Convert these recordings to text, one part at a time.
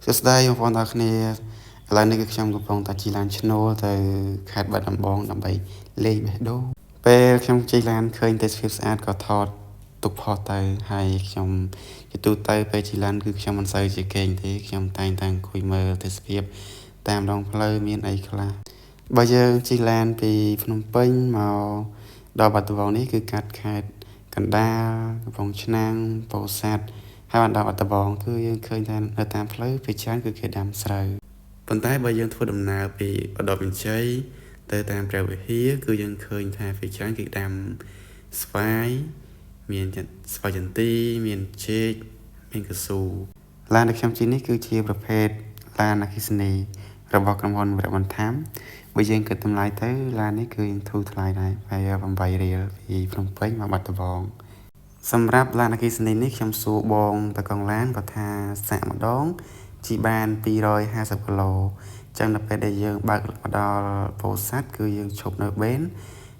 សួស្តីបងប្អូនទាំងគ្នាឥឡូវនេះគឺខ្ញុំកំពុងតែជិះឡានឈ្នួលទៅខេត្តបាត់ដំបងដើម្បីលេងបេះដូងពេលខ្ញុំជិះឡានឃើញទេសភាពស្អាតក៏ថតទុកផុសទៅហើយខ្ញុំជាទូទៅពេលជិះឡានគឺខ្ញុំមិនសូវជាគេងទេខ្ញុំតែងតែអង្គុយមើលទេសភាពតាមដងផ្លូវមានអីខ្លះបើយើងជិះឡានពីភ្នំពេញមកដល់បាត់ដំបងនេះគឺកាត់ខេត្តកណ្ដាលកំពង់ឆ្នាំងពោធិ៍សាត់ហើយបានដល់បាត់ដំបងគឺយើងឃើញថានៅតាមផ្លូវភាគច្រើនគឺគេដាំស្រូវប៉ុន្តែបើយើងធ្វើដំណើរពីឧត្តរមានជ័យទៅតាមព្រះវិហារគឺយើងឃើញថាភាគច្រើនគេដាំស្វាយមានស្វាយចន្ទីមានចេកមានកៅស៊ូឡានដែលខ្ញុំជិះនេះគឺជាប្រភេទឡានអគ្គិសនីរបស់ក្រុមហ៊ុនវរៈបន្ថែមបើយើងគិតតម្លៃទៅឡាននេះគឺយើងធូរថ្លៃដែរប្រហែល8រៀលពីភ្នំពេញមកបាត់ដំបងសម្រាប់ឡានអគ្គិសនីនេះខ្ញុំសួរបងតកងឡានគាត់ថាសាកម្ដងជិះបាន250គីឡូចឹងដល់ពេលដែលយើងបើកមកដល់ពោធិ៍សាត់គឺយើងឈប់នៅបេន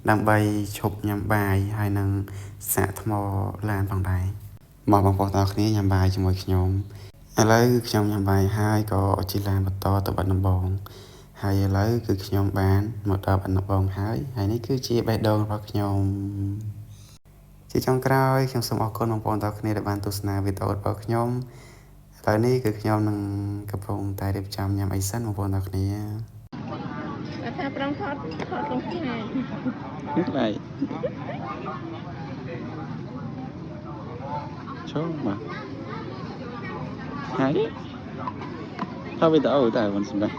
ដើម្បីឈប់ញ៉ាំបាយហើយនឹងសាកថ្មឡានផងដែរមកបងប្អូនទាំងគ្នាញ៉ាំបាយជាមួយខ្ញុំឥឡូវគឺខ្ញុំញ៉ាំបាយហើយក៏ជិះឡានបន្តទៅបាត់ដំបងហើយឥឡូវគឺខ្ញុំបានមកដល់បាត់ដំបងហើយហើយនេះគឺជាបេះដូងរបស់ខ្ញុំជាចុងក្រោយខ្ញុំសូមអរគុណបងប្អូនទាំងគ្នាដែលបានទស្សនាវីដេអូរបស់ខ្ញុំឥឡូវនេះគឺខ្ញុំនឹងកំពុងតែរៀបចំញ៉ាំអីសិនបងប្អូនទាំងគ្នា គាត់ថាប្រងថតថតក្នុងខ្លាច ខ្លាចចូលមកហើយថតវីដេអូតែមិនសម្រាប់